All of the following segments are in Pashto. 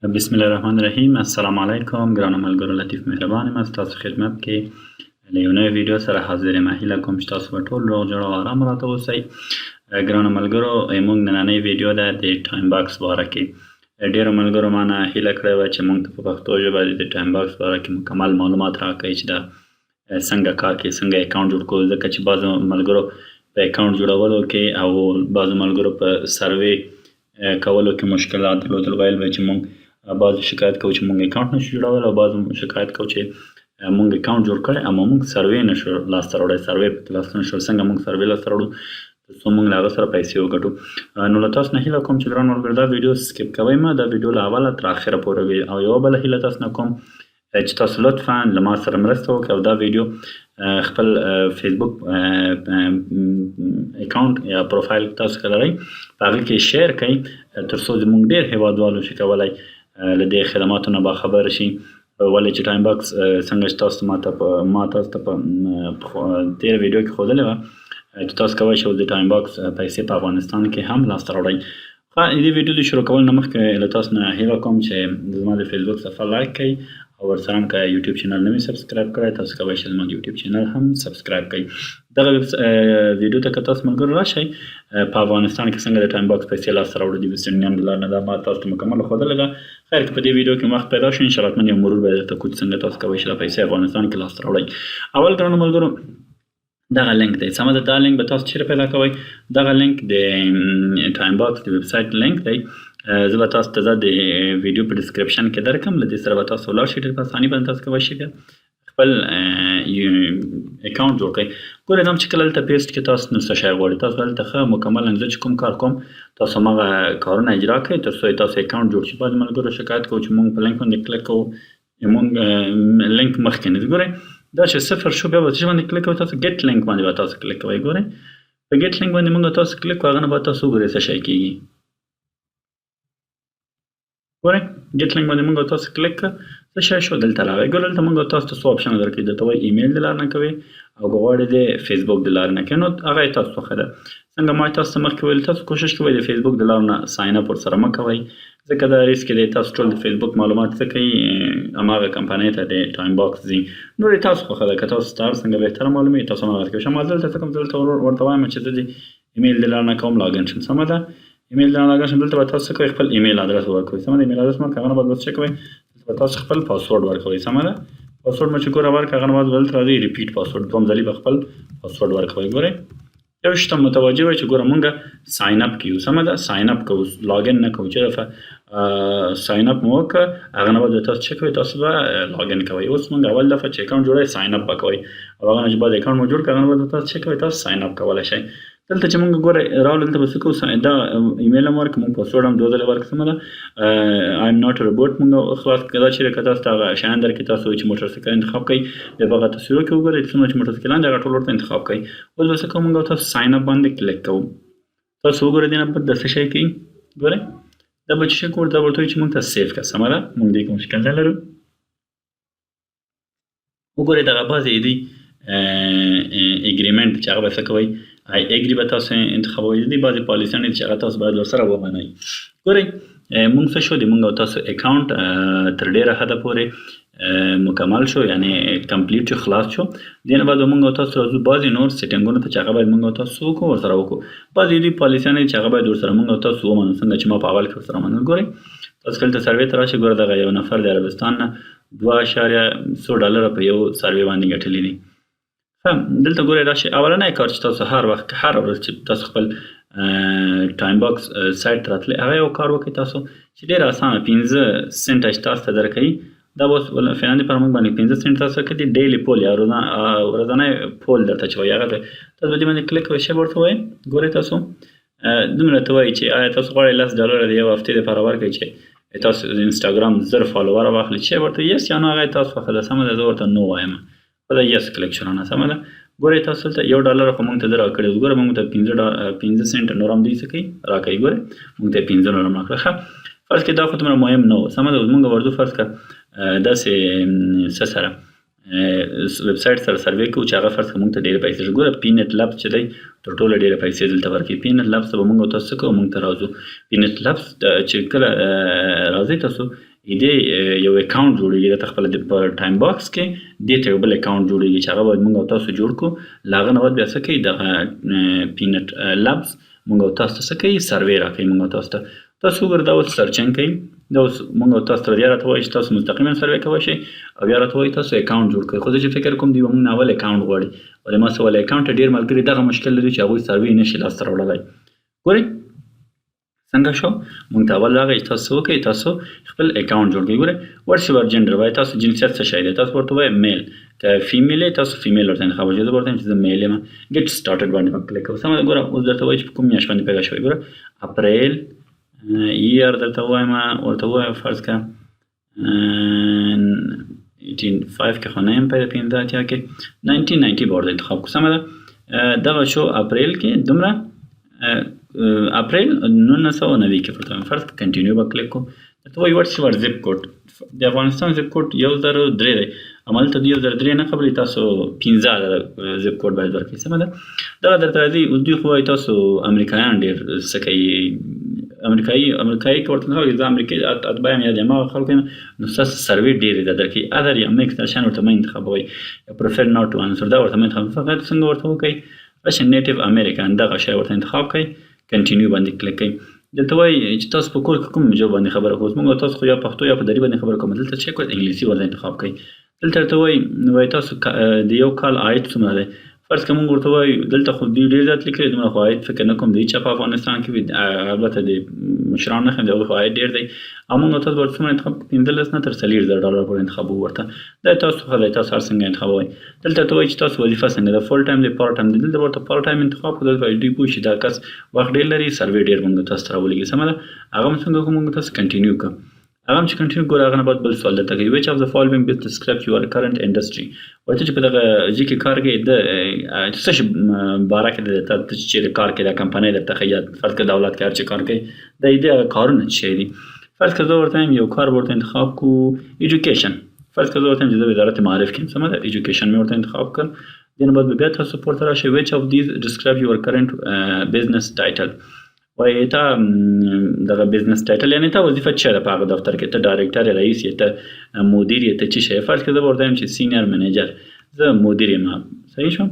بسم الله الرحمن الرحیم. السلام علیکم ګرانو ملګرو، لطیف مهربان یم، ستاسو خدمت کې له یو نوې ویډیو سره حاضر یم. هیله کوم چې تاسو به ټول روغ جوړ او آرام راته اوسئ. ګرانو ملګرو، موږ نننۍ ویډیو ده د ټایم باکس باره کې. ډېرو ملګرو مانه هیله کړې وه چې موږ ته په پښتو ژبه د ټایم باکس باره کې مکمل معلومات راکړئ چې دا څنګه کار کوي، څنګه اکاونټ جوړ کړو، ځکه چې بعضو ملګرو په اکاونټ جوړولو کې او بعضو ملګرو په سروې کولو کې مشکلات درلودل. ویل به چې موږ بعضو شکایت کوو چې موږ اکاونټ نشو جوړولی او بعضو شکایت کوو چې موږ اکاونټ جوړ کړی اما موږ سروې نشو لاسته راوړی، سروې پکې لاسته نشو. څنګه موږ سروې لاسته راوړو تر څو موږ له هغه سره پیسې وګټو؟ نو له تاسو نه هیله کوم چې ګران ملګرو، دا ویډیو skip کوئ مه، دا ویډیو له اوله تر اخره پورې وي. او یوه بله هیله تاسو نه کوم چې تاسو لطفا له ما سره مرسته وکړئ او دا ویډیو خپل فیسبوک اکاونټ یا پروفایل تاسو که لرئ په هغه کې share کړئ، تر څو زموږ ډېر هېوادوال وشي کولی له دې خدماتو نه باخبر شي. ولې چې ټایم باکس څنګه چې تاسو ما ته په ما تاسو ته په تېره ویډیو کې ښودلې وه چې تاسو کولی شئ د ټایم باکس پیسې په افغانستان کې هم لاسته راوړئ. ښه، د دې ویډیو د شروع کولو نه مخکې له تاسو نه هیله کوم چې زما د فیسبوک صفحه like کړئ او ورسره هم که یوټیوب channel نه وي subscribe کړی، تاسو کولی شئ زما د یوټیوب channel هم subscribe کړئ. دغه ویډیو ته که تاسو ملګرو راشئ، په افغانستان کې څنګه د ټایم باکس پیسې لاسته راوړو د ویسټرن یونین د لارې نه، دا ما تاسو ته مکمله ښودلې ده. خیر، که په دې ویډیو کې وخت پیدا شو، انشاءالله حتما یو مرور به درته کړو چې څنګه تاسو کولی شئ دا پیسې افغانستان کې لاسته راوړئ. اول ګرانو ملګرو، دغه لینک دی، سمه ده. دا لینک به تاسو چیرې پیدا کوئ؟ دغه لینک د ټایم باکس د ویب سایټ لینک دی. زه به تاسو ته د ویډیو په description کې درکم. له دې سره به تاسو ولاړ شئ، ډېر په اساني باندې تاسو کولی شئ بیا خپل اکاونټ جوړ کړئ. ګورئ، دا چې کله دلته paste کې تاسو نو څه شی غواړي، تاسو دلته ښه مکملا زه چې کوم کار کوم تاسو هماغه کارونه اجرا کړئ تر څو تاسو اکاونټ جوړ شي. بعضې ملګرو شکایت کوو چې موږ په لینک باندې کلیک کوو، موږ لینک مخکې نه. ګورئ، دا چې صفر شو، بیا به څه باندې کلیک کوئ تاسو؟ get link باندې به تاسو کلیک کوئ. ګورئ، په get link باندې موږ تاسو کلیک کوو، هغه نه به تاسو وګورئ څه شی کېږي. ګورئ، get link باندې موږ تاسو کلیک کړ، څه شی شو؟ دلته راغی. ګوره، دلته موږ تاسو ته څو option درکوي. درته وایي ایمیل د لارې نه کوي او که غواړئ د فیسبوک د لارې نه کوي، نو هغه یې تاسو خوښه ده. څنګه ما تاسو ته مخکې ویل، تاسو کوشش کوئ د فیسبوک د لارې نه sign up ورسره مه کوئ، ځکه دا ریسک دی. تاسو ټول د فیسبوک معلومات څه کوي؟ هماغه کمپنۍ ته د ټایم باکس ځي. نور یې تاسو خوښه ده، که تاسو ته هر څنګه بهتره معلوموي تاسو هماغه کوئ. ما دلته څه کوم؟ دلته ورته وایم چې زه د ایمیل د لارې نه کوم login شم. سمه ده، ایمیل د لارې login شم. دلته به تاسو څه کوئ؟ خپل ایمیل ادرس ورکوئ. سمه ده، ایمیل ادرس ورکړئ، هغه نه بعد به څه کوئ؟ دلته به تاسو خپل پاسورډ ورکوئ. سمه ده، پاسورډ مو چې ګوره ورکړه، هغه نه بعد به دلته راځئ repeat password، دوهم ځلي به خپل پاسورډ ورکوئ. ګورئ، یو شي ته متوجه وئ چې ګوره مونږ sign up کیو. سمه ده، sign up کوو، login نه کوو. چې دفعه sign up مو وکړه، هغه نه بعد به تاسو څه کوئ؟ تاسو به login کوئ. اوس مونږ اول دفعه چې اکاونټ جوړوئ sign up به کوئ او هغه نه چې بعد اکاونټ مو جوړ کړ، هغه نه بعد به تاسو څه کوئ؟ تاسو sign up کولی شئ. دلته چې مونږ ګوره راغلو، دلته به څه کوو؟ دا ایمیل هم ورکړو، مونږ پاسورډ هم دوه ځلې ورکړو. سمه ده، I'm not robot مونږ خلاص کړو. دا چېرې که تاسو ته هغه شیان درکړي، تاسو چې موټر سایکل انتخاب کړئ، بیا به هغه تصویرو کې وګورئ څومره چې موټر سایکلان دي هغه ټول ورته انتخاب کړئ. اوس به څه کوو؟ مونږ تاسو sign up باندې کلیک کوو. تاسو وګورئ دې نه بعد دا څه شی کوي. ګورئ، دا به چې شی کوو، دا ورته وایي چې مونږ ته save کړه. سمه ده، مونږ دې کوم مشکل نه لرو. وګورئ، دغه بعضې دوی agreement چې هغه به څه کوئ؟ I agree به تاسو انتخابوئ. د دې بعضې پالیسیانې چې هغه تاسو باید ورسره ومنئ. ګورئ، مونږ څه شو؟ د مونږ او تاسو اکاونټ تر ډېره حده پورې مکمل شو، یعنی complete شو، خلاص شو. دې نه بعد به مونږ او تاسو راځو بعضې نور setting ونو ته چې هغه باید مونږ او تاسو وکړو، ورسره وکړو. بعضې دوی پالیسیانې چې هغه باید ورسره مونږ او تاسو ومنو، څنګه چې ما په اول کې ورسره منل. ګورئ، تاسو کله سروې ته راشئ، ګوره دغه یو نفر د عربستان نه دوه اشاریه څو ډالره په یو سروې باندې ګټلي دي. ښه، دلته ګورئ، راشئ. اولنی کار چې تاسو هر وخت هره ورځ چې تاسو خپل ټایم باکس سایټ ته راتلئ، هغه یو کار وکړئ تاسو چې ډېر اسانه 5 سنټه چې تاسو ته درکوي، دا به اوس فعلا دپاره موږ باندې 5 سنټ تاسو ورکوي. daily poll یا ورځنی poll درته چې وایي هغه دی، تاسو به دې باندې کلیک کوئ، شی به ورته وایي. ګورئ، تاسو دومره ته وایي چې آیا تاسو غواړئ 10 ډالره د یو هفتې دپاره ورکړئ چې تاسو د انسټاګرام 1000 follower واخلئ؟ چې ورته yes یا no، هغه یې تاسو خوښه ده. سمه ده، زه ورته no وایم، خو دا yes کلیک شو نه. سمه ده، ګورئ، تاسو دلته 1 ډالر خو مونږ ته ده راکړی. اوس ګوره، مونږ ته 5 سنټ نور هم دوی څه کوي؟ راکوي. ګورئ، مونږ ته 5 نور هم راکړه. ښه، فرض کړئ دا خو دومره مهم نه و. سمه ده، اوس مونږ ورځو فرض کړه داسې څه سره ویب سایټ سره سروې کوو چې هغه فرض کړه موږ ته ډېرې پیسې شي. ګوره پینټ لبس چې دی تر ټولو ډېرې پیسې دلته ورکوي. پینټ لبس ته به موږ تاسو څه کوو؟ موږ ته راځو پینټ لبس چې کله راځئ تاسو دې یو اکاونټ جوړیږي درته خپله د په ټایم باکس کې دې ته یو بل اکاونټ جوړیږي چې هغه باید موږ او تاسو جوړ کړو. له هغه نه بعد بیا څه کوي دغه پینټ لبس موږ او تاسو ته څه کوي؟ سروې راکوي موږ او تاسو ته. تاسو وګورئ دا اوس سرچنګ کوي، دا اوس موږ او تاسو ته بیا راته وایي چې تاسو مستقیما سروې کولی شئ او بیا راته وایي تاسو اکاونټ جوړ کړئ. خو زه چې فکر کوم دوی به موږ نه اول اکاونټ غواړي، ولې ما سره اکاونټ ډېر ملګري دغه مشکل لري چې هغوی سروې نه شي لاسته راوړلی. ګورئ څنګه شو؟ مونږ ته اول راغی چې تاسو څه وکړئ؟ تاسو خپل اکاونټ جوړ کړئ. ګورئ what's your gender؟ وایي تاسو جنسیت څه شی دی؟ تاسو ورته وایئ male، که female یې تاسو female ورته انتخاب وکړئ. زه ورته وایم چې زه male یم. get started باندې به کلیک کوو. سمه ده. ګوره اوس درته وایي چې په کوم میاشت باندې پیدا شوی. ګوره اپریل year درته وایم، ورته ووایم فرض کړه 85 کې خو نه یم پیدا، 85 کې 1990 به ورته انتخاب کړو. سمه ده. دغه شو اپریل کې دومره اپریل 1990 کې ورته فرض کړه continue به کلیک کړو. درته وایي what's your zip code؟ د افغانستان zip code 1003 دی، همالته د 1003 نه قبلوي، تاسو 5 عدده zip code باید ورکړئ. سمه ده. دغه درته راځي. اوس دوی خو وایي تاسو امریکایان ډېر څه کوي، امریکایي که ورته نه وایي زه امریکایي اتباع یم یا د هماغه خلکو یم، نو ستاسو سروې ډېرې ده درکوي. other یا mix دا شیان ورته مه انتخابوئ، یا prefer not to answer دا ورته مه انتخابوئ. فقط څنګه ورته وکړئ؟ راشئ Native American دغه شی ورته انتخاب کړئ، continue باندې کلیک کړئ. دلته وایي چې تاسو په کور کې کوم ژبه باندې خبره کوئ؟ موږ تاسو خو یا پښتو یا په دري باندې خبره کوو، دلته چې کوئ انګلیسي ورته انتخاب کړئ. دلته ورته وایي تاسو د یو کال عاید څومره دی؟ فرض که موږ ورته وایو دلته خو دوی ډېر زیات لیکلي، دومره خو عاید فکر نه کوم د هیچا په افغانستان کې وي، البته د مشرانو نه ښیم، د هغوی خو عاید ډېر دی. او موږ تاسو ورته څومره انتخاب کړو؟ 15 نه تر 40,000 ډالر پورې انتخابوو ورته. دا تاسو ښه دی، تاسو هر څنګه انتخابوئ. دلته ورته وایي چې تاسو وظیفه څنګه ده، full time دی part time دی؟ دلته ورته part time انتخاب کړو، دلته باید دوی پوه شي دا کس وخت ډېر لري، سروې ډېر موږ تاسو ته راولېږي. سمه ده. هغه هم څنګه کوو؟ موږ تاسو continue کړو. هغه هم چې continue ګوره هغه نه بعد بل سوال درته کوي which of the following best describes your current industry؟ وایي ته چې په دغه ځای کې کار کوې د څه شي باره کې دی، ته چې چېرې کار کوې دا کمپنۍ درته ښیي، یا فرض کړه دولت کې هر چې کار کوې د دې هغه کارونه څه شی دي. فرض کړه زه ورته وایم یو کار به ورته انتخاب کړو education. فرض کړه زه ورته وایم چې زه وزارت معارف کې یم. سمه ده. education مې ورته انتخاب کړ. دې نه بعد به بیا تاسو پورته راشئ which of these describe your current business title؟ وایي تا دغه business title یعنی تا وظیفه چه ده په هغه دفتر کې؟ ته director رئیس یې، ته مدیر یې، ته چی شی؟ فرض کړه زه به ورته وایم چې senior manager، زه مدیر یم. صحیح شو.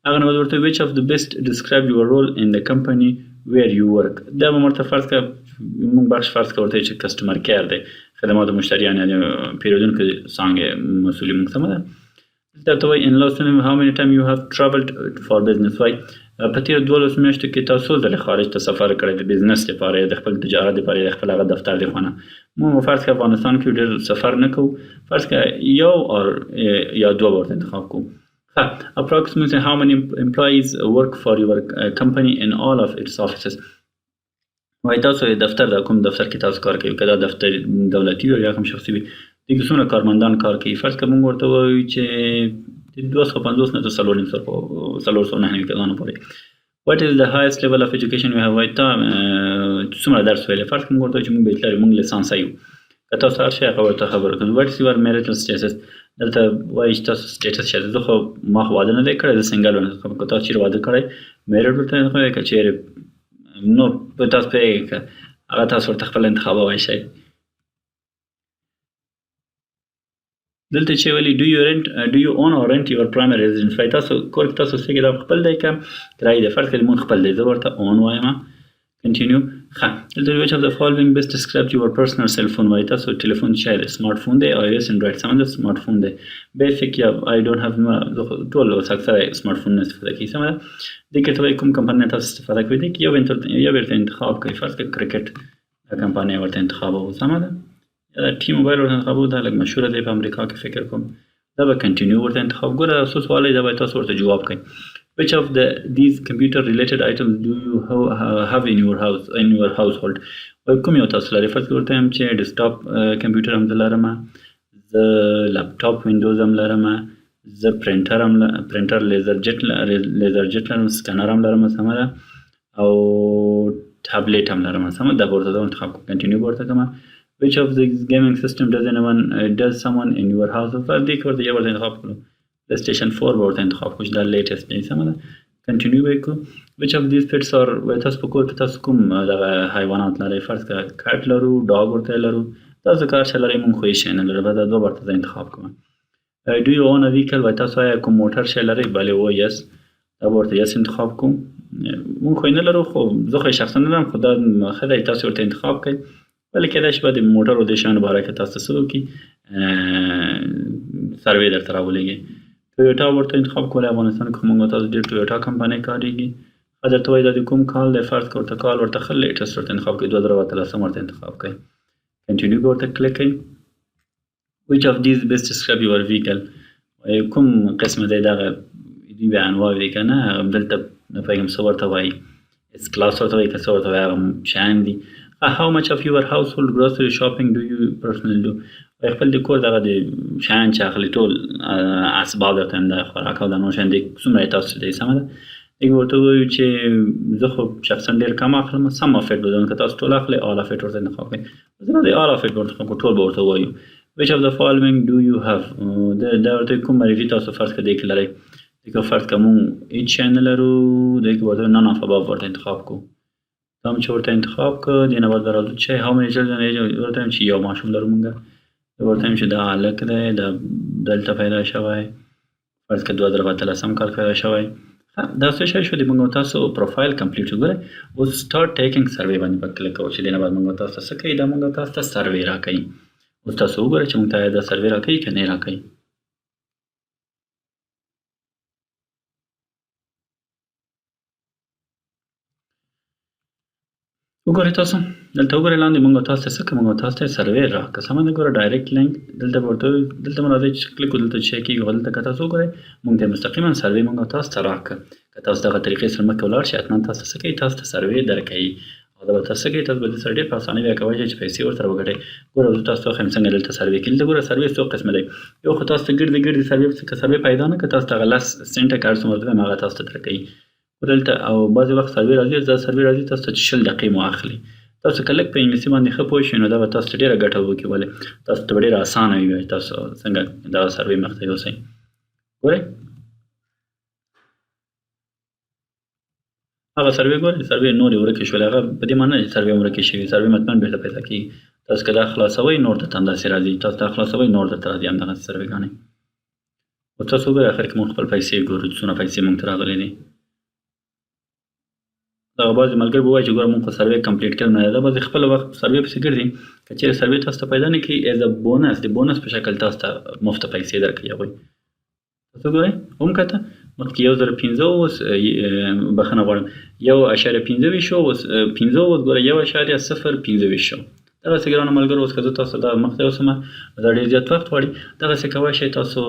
هغه نه بعد ورته which of the best describe your role in the company where you work؟ دا به ورته فرض کړه موږ بخش فرض کړه ورته چې customer care دی، خدمات مشتریان یعنی پیرودونکو څانګې مسؤلي موږ. سمه ده. دلته ورته وایي in last how many time you have traveled for business؟ وایي په تېرو 12 میاشتو کې تاسو څو ځلې خارج ته سفر کړی د business لپاره یا د خپل تجارت لپاره یا د خپل هغه دفتر د خوا نه؟ موږ فرض کړه افغانستان کې ډېر سفر نه کوو، فرض کړه یو or یا دوه ورته انتخاب کوو. ښه approximately how many employees work for your company in all of its offices؟ وایي تاسو دفتر دا کوم دفتر کې تاسو کار کوئ، که دا دفتر دولتي وي یا کوم شخصي وي، دې کې څومره کارمندان کار کوي؟ فرض کړه موږ ورته وایو چې 250 نه تر 499 کسانو پورې. What is the highest level of education you have؟ وایي تا څومره درس ویلی؟ فرض کړه موږ ورته وایو چې موږ bachelor یو، موږ لیسانس یو. که تاسو هر شی هغه ورته خبره کوو. What is your marital status؟ دلته وایي چې تاسو status څه دی؟ زه خو ما خو واده نه دی کړی، زه single یم. که تاسو چېرې واده کړی married ورته انتخاب، که چېرې نو په تاسو پوهېږئ که هغه تاسو ورته خپل انتخابولی شئ. دلته چې ویلي do you rent do you own or rent your primary residence؟ وایي تاسو کور کې تاسو اوسېږئ دا خپل دی که کرایي دی؟ فرض کړئ موږ خپل دی، زه ورته own وایم. continue. ښه دلته which of the following best describes your personal cell phone؟ وایي تاسو ټلیفون څه دی؟ smart phone دی، iOS Android؟ سمه ده، smart phone دی. basic یا I don't have، ټول اوس اکثره smart phone نه استفاده کوي. سمه ده. دې کې ته وایي کوم کمپنۍ تاسو استفاده کوئ؟ دې کې یو ورته انتخاب کوي. فرض کړئ کرکټ دا کمپنۍ ورته انتخابوو. سمه ده. یا دا ټي موبایل ورته انتخابوو، دا لږ مشهوره دی په امریکا کې فکر کوم. دا به continue ورته انتخاب. ګوره څو سواله دی، دا باید تاسو ورته جواب کړئ. Which of these computer related items do you have in your house in your household؟ وایي کوم یو تاسو لرئ؟ فرض کړئ ورته وایم چې desktop کمپیوټر هم زه لرم، زه لپټاپ وینډوز هم لرم، زه پرنټر هم printer LaserJet لرم، scanner هم لرم. سمه ده. او ټابلیټ هم لرم. سمه ده. دا به ورته انتخاب کوم، continue به ورته کوم. Which of these gaming system does anyone does someone in your house فرض دې کې ورته یو ورته انتخاب کړو، PlayStation 4 به ورته انتخاب کړو چې دا لیټسټ دی، سمه ده. کنټینیو به یې کړو. Which of these pets are، وایي تاسو په کور کې تاسو کوم دغه حیوانات لرئ؟ فرض کړه کټ لرو، ډاګ ورته لرو، تاسو که هر څه لرئ، مونږ خو هېڅ شی نه لرو، بس دا دوه ورته زه انتخاب کوم. Do you own a vehicle، وایي تاسو آیا کوم موټر شی لرئ؟ بله و یس، دا به ورته یس انتخاب کوم. مونږ خو یې نه لرو، خو زه خو یې شخصا نه لرم، خو دا ښه دی تاسو ورته انتخاب کړئ. بلې کېدای شي به د موټرو د شیانو باره کې تاسو څه وکړي، سروې درته راولېږي. ټویوټا ورته انتخاب کولی، افغانستان کې خو مونږ تاسو ډېر ټویوټا کمپنۍ کارېږي. ښه درته وایي دا د کوم کال دی، فرض که ورته کال ورته ښه لیټسټ ورته انتخاب کړئ، 2018 ورته انتخاب کړئ. کنټینیو به ورته کلیک کړئ. Which of these best describe your vehicle، وایي کوم قسم دی دغه دوی به انواع دي که نه، دلته نه پوهېږم څه ورته وایي، اس کلاس ورته وایي که څه ورته وایي، هغه شیان دي. How much of your household grocery shopping do you personally do، وایي خپل د کور دغه د شیان چې اخلي ټول اسباب درته وایم، د خوراک او د نور شیان دي څومره یې تاسو دی، سمه ده. دې ورته ووایو چې زه خو شخصا ډېر کم اخلم، سم اف ایټ به که تاسو ټول اخلئ آل اف ایټ ورته انتخاب کړئ، زه نه دی آل اف ایټ ورته انتخاب کړو، ټول به ورته ووایو. Which of the following do you have، دا ورته کوم معرفي تاسو فرض کړه دې کې لرئ، دې کې فرض کړه مونږ هېڅ شی نه لرو، دې کې ورته none of above ورته انتخاب کړو. دا هم چې ورته انتخاب کړو، دې نه بعد به راځو چې how many children ورته وایم چې یو ماشوم لرو مونږ، ورته وایم چې دا هلک دی، دا دلته پیدا شوی، فرض کړه 2018 کال پیدا شوی. دا څه شی شو، د موږ تاسو پروفایل کمپلیټ شو. ګورئ اوس سټارټ ټیکینګ سروې باندې به کلیک کوو چې دې نه بعد موږ تاسو ته څه کوي، دا موږ تاسو ته سروې راکوي. اوس تاسو وګورئ چې موږ ته دا سروې راکوي که نه راکوي. وګورئ تاسو دلته وګورئ لاندې موږ تاسو ته څه کوي، موږ تاسو ته سروې راکړه، سمه ده. ګوره ډایرکټ لینک دلته به ورته دلته مو راځئ چې کلیک کړو، دلته چې کېږي، خو دلته که تاسو وګورئ موږ ته مستقیما سروې موږ تاسو ته راکړه. که تاسو دغه طریقې سره مخکې ولاړ شئ، حتما تاسو څه کوي، تاسو ته سروې درکوي. او دا به تاسو څه کوي، تاسو به دې سره ډېر په اسانۍ بیا کولی شئ چې پیسې ورسره وګټئ. ګوره زه تاسو ته وښیم څنګه دلته سروې کېږي. دلته ګوره سروې څو قسمه دی، یو خو تاسو ته ګرځي ګرځي سروې پسې که سروې پیدا نه کړه، تاسو ته هغه 10 سنټه که هر څومره درته هغه تاسو ته درکوي. دلته او بعضې وخت سروې راځي، دا سروې راځي تاسو ته چې 20 دقیقې مو اخلي. تاسو که لږ په انګلیسي باندې ښه پوه شئ نو دا به تاسو ته ډېره ګټه وکړي، ولې تاسو ته به ډېره اسانه وي تاسو څنګه دغه سروې مخته یوسئ. ګورئ هغه سروې، ګورئ سروې نورې ورکې شولې، هغه په دې معنی چې سروې ورکې شوي، سروې حتما بېرته پیدا کېږي. تاسو که دا خلاصوئ نور درته همداسې راځي، تاسو دا خلاصوئ نور درته راځي همدغسې سروې ګانې. اوس تاسو وګورئ اخر کې موږ خپل پیسې ګورو چې څومره پیسې موږ ته راغلي دي. دغه بعضې ملګري به وایي چې ګوره موږ خو سروې کمپلیټ کړې نه ده، دا بعضې خپل وخت سروې پسې ګرځي. که چېرې سروې تاسو ته پیدا نه کړي ایز ا بونس، د بونس په شکل تاسو ته مفته پیسې درکوي هغوی. تاسو ګورئ هم کته مخکې یو زر پنځه اوس، بخښنه غواړم، 1.25 شو، اوس پنځه اوس ګوره 1.025 شو. دغسې ګرانو ملګرو اوس که زه تاسو دا مخته یوسم دا ډېر زیات وخت غواړي، دغسې کولی شئ تاسو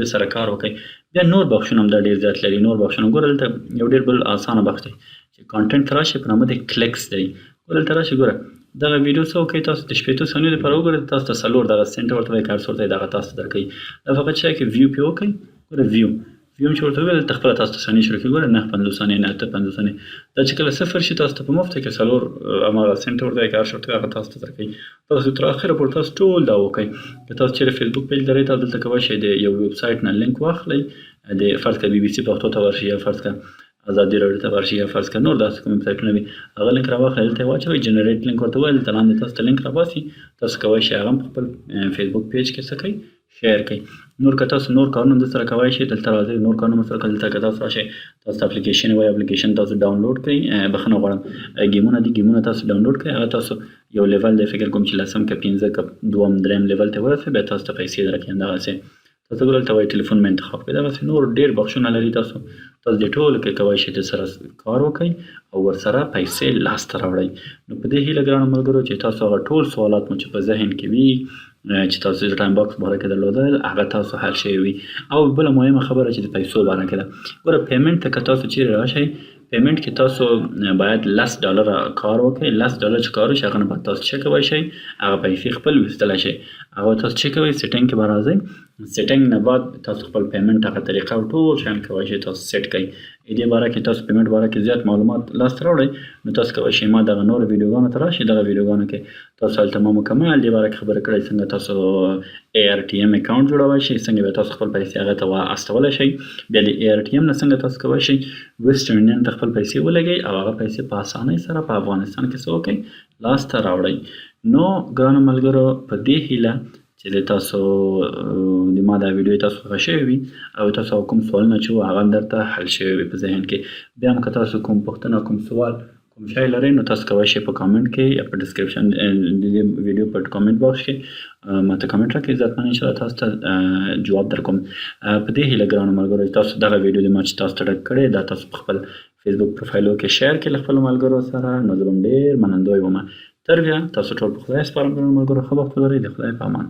د سره کار وکړئ. بیا نور بخشونه هم دا ډېر زیات لري، نور بخشونه ګوره دلته یو ډېر بل اسانه بخش دی چې کانټنټ ته راشئ په نامه د کلیکس دی. ګوره دلته راشئ، ګوره دغه ویډیو څه وکړئ تاسو د 60 ثانیو لپاره وګورئ، تاسو ته څلور دغه سنټ ورته وایي که هر څه ورته دغه تاسو ته درکوي. دا فقط چې کې ویو پې وکړئ، ګوره ویو ویو چې ورته وویل دلته خپله تاسو ته ثانیې شروع کړي، ګوره 59 ثانیې نه 58 ثانیې، دا چې کله صفر شي تاسو ته په مفته کې څلور هماغه سنټ ورته وایي که هر څه ورته وایي هغه تاسو ته درکوي. تاسو تر اخره پورې تاسو ټول دا وکړئ. که تاسو چېرې فیسبوک پیج لرئ، تاسو دلته کولی شئ د یو ویب سایټ نه لینک واخلئ، د فرض کړه بي بي سي پښتو ته ورشئ یا فرض کړه ازادي راډیو ته ورشئ یا فرض کړه نور داسې کوم ویب سایټونه وي، هغه لینک راواخلئ دلته یې واچوئ، جنریټ لینک ورته ووایئ، دلته لاندې تاسو ته لینک راباسي، تاسو کولی شئ هغه هم په خپل فیسبوک پیج کې څه کوئ، شیر کړئ. نور که تاسو نور کارونه هم درسره کولی شئ، دلته راځئ نور کارونه هم درسره کوئ. دلته که تاسو راشئ تاسو ته اپلیکیشن وایي، اپلیکیشن تاسو ډاونلوډ کړئ، بخښنه غواړم، ګیمونه دي، ګیمونه تاسو ډاونلوډ کړئ، هغه تاسو یو لیول دی فکر کوم چې لسم که پنځه که دوم دریم لیول ته ورسئ بیا تاسو ته پیسې درکوي. همدغسې تاسو ګورئ دلته وایي ټلیفون مې انتخاب کړئ، دغسې نور ډېر بخشونه لري. تاسو دې ټولو کې کولی شئ د سره کار وکړئ او ورسره پیسې لاسته راوړئ. نو په دې هیله ګرانو ملګرو چې تاسو هغه ټول سوالات مو چې په ذهن کې وي چې تاسو د ټایم باکس باره کې درلودل هغه تاسو حل شوي وي. او بله مهمه خبره چې د پیسو باره کې ده، ګوره پیمنټ ته که تاسو چیرې راشئ، پیمنټ کې تاسو باید لس ډالره کار وکړئ، لس ډالر چې کار وشي هغه نه باید تاسو څه کولی شئ، هغه پیسې خپل ویستلی شئ. هغه تاسو چې کوئ، setting کې به راځئ. setting نه بعد تاسو خپل payment هغه طریقه او ټول شیان کولی شئ تاسو سیټ کړئ. دې باره کې تاسو payment باره کې زیات معلومات لاسته راوړئ، نو تاسو کولی شئ ما دغه نورو ویډیوګانو ته راشئ. دغه ویډیوګانو کې تاسو هلته ما مکمل دې باره کې خبرې کړې، څنګه تاسو ای ار ټي ایم اکاونټ جوړولی شئ، څنګه بیا تاسو خپل پیسې هغه ته استولی شئ، بیا د ای ار ټي ایم نه څنګه تاسو کولی شئ ویسټرن یونین ته خپل پیسې ولګئ او هغه پیسې په اسانۍ سره په افغانستان کې څه وکړئ، لاسته راوړئ. نو ګرانو ملګرو، په دې هیله چې د تاسو د ما دا ویډیو تاسو خوښه شوې وي او تاسو کوم سوالونه چې وو هغه درته حل شوي وي په ذهن کې. بیا هم که تاسو کوم پوښتنه، کوم سوال، کوم شی لرئ، نو تاسو کولی شئ په کامنټ کې یا په description د دې ویډیو په comment box کې ماته کامنټ راکړئ. عزتمن انشاءالله تاسو ته جواب درکوم. په دې هیله ګرانو ملګرو چې تاسو دغه ویډیو د ما چې تاسو ته ډک کړې دا تاسو په خپل فیسبوک پروفایلو کې share کړئ له خپلو ملګرو سره، نو زه به هم ډېر منندوی وم. تر بیا تاسو ټول په خدای سپارم ګرانو ملګرو، ښه وخت ولرئ، د خدای په امان.